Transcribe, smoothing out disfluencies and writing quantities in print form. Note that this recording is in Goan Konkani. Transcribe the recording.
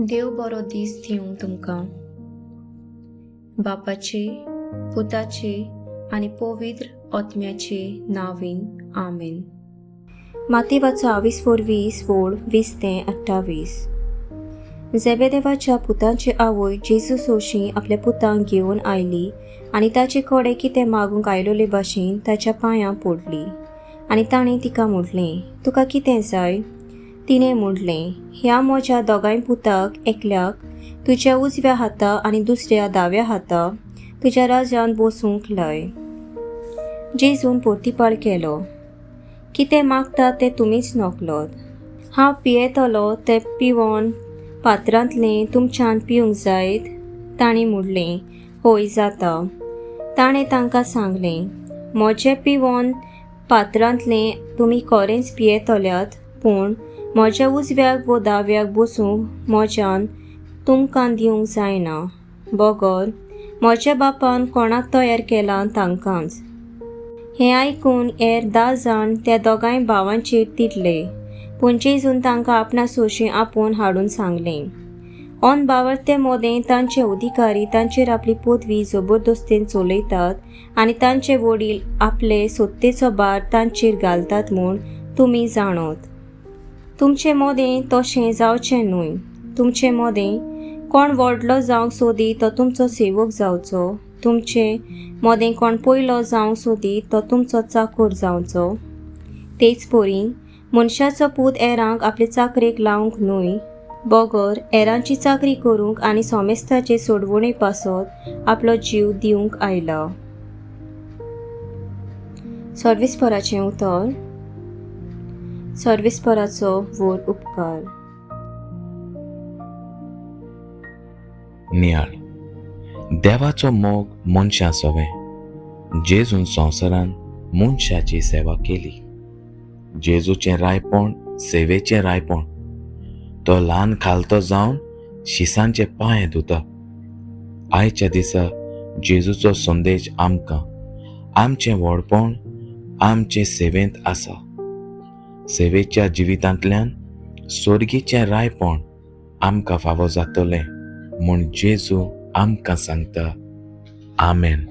देव बरो दीस दिवं तुमकां. बापाचे, पुताचे आनी पवित्र आत्म्याचे नांवान, आमेन. मातेवाचो आवीस 20 वोळ 20 ते 28. जेबेदेवाच्या पुतांची आवय जेजू सोशी आपल्या पुतांक घेवन आयली आनी ताचे कडेन कितें मागूंक आयलोले भाशेन ताच्या पांयां पडली आनी ताणें तिका म्हटलें, तुका कितें जाय? तिणें म्हटलें, ह्या म्हज्या दोगांय पुताक एकल्याक तुज्या उजव्या हाता आनी दुसऱ्या दाव्या हाता तुज्या राज्यान बसूंक लाय. जेजून पोर्तिपाळ केलो, कितें मागता तें तुमीच नकलोत. हांव पियेतलो तें पिवन पात्रांतलें तुमच्यान पिवंक जायत? तांणी म्हणलें, हय जाता. ताणें तांकां सांगलें, म्हजें पिवन पात्रांतलें तुमी खरेंच पियेतल्यात, पूण म्हज्या उजव्याक वो दाव्याक बसूंक म्हज्यान तुमकां दिवंक जायना, बगर म्हज्या बापान कोणाक तयार केलां तांकांच. हें आयकून हेर 10 जाण त्या दोगांय भावांचेर तिडले, पूण जेजून तांकां आपणा सोशी आपोवन हाडून सांगलें, ऑन बावरते मोदें तांचे अधिकारी तांचेर आपली पदवी जबरदस्तेन चलयतात आनी तांचे वडील आपले सत्तेचो भार तांचेर घालतात म्हूण तुमी जाणत. तुमचे मोदें तशें जावचें न्हय. तुमचे मोदें कोण व्हडलो जावंक सोदी तो तुमचो सेवक जावचो. तुमचे मोदें कोण पयलो जावंक सोदी तो तुमचो चाकोर जावचो. तेच परी मनशाचो पूत एरांक आपले चाकरेक लावंक न्हय, बगर एरांची चाकरी करूंक आनी सोमेस्ताचे सोडवणे पासत आपलो जीव दिवंक आयला. सर्विसपराचें उतर. सर्विसपराचो व्हड उपकार. नियाळ. देवाचो मोग मनशां सवें. जेजून संवसारान मनशाची सेवा केली. जेजूचें रायपण सेवेचें रायपण. तो ल्हान खालतो जावन शिसांचे पांय धुता. आयच्या दिसा जेजूचो संदेश आमकां आमचें व्हडपण आमचे सेवेंत आसा. सेवेच्या जिवितांतल्यान स्वर्गीचें रायपण आमकां फावो जातलें म्हूण जेजू आमकां सांगता. आमेन.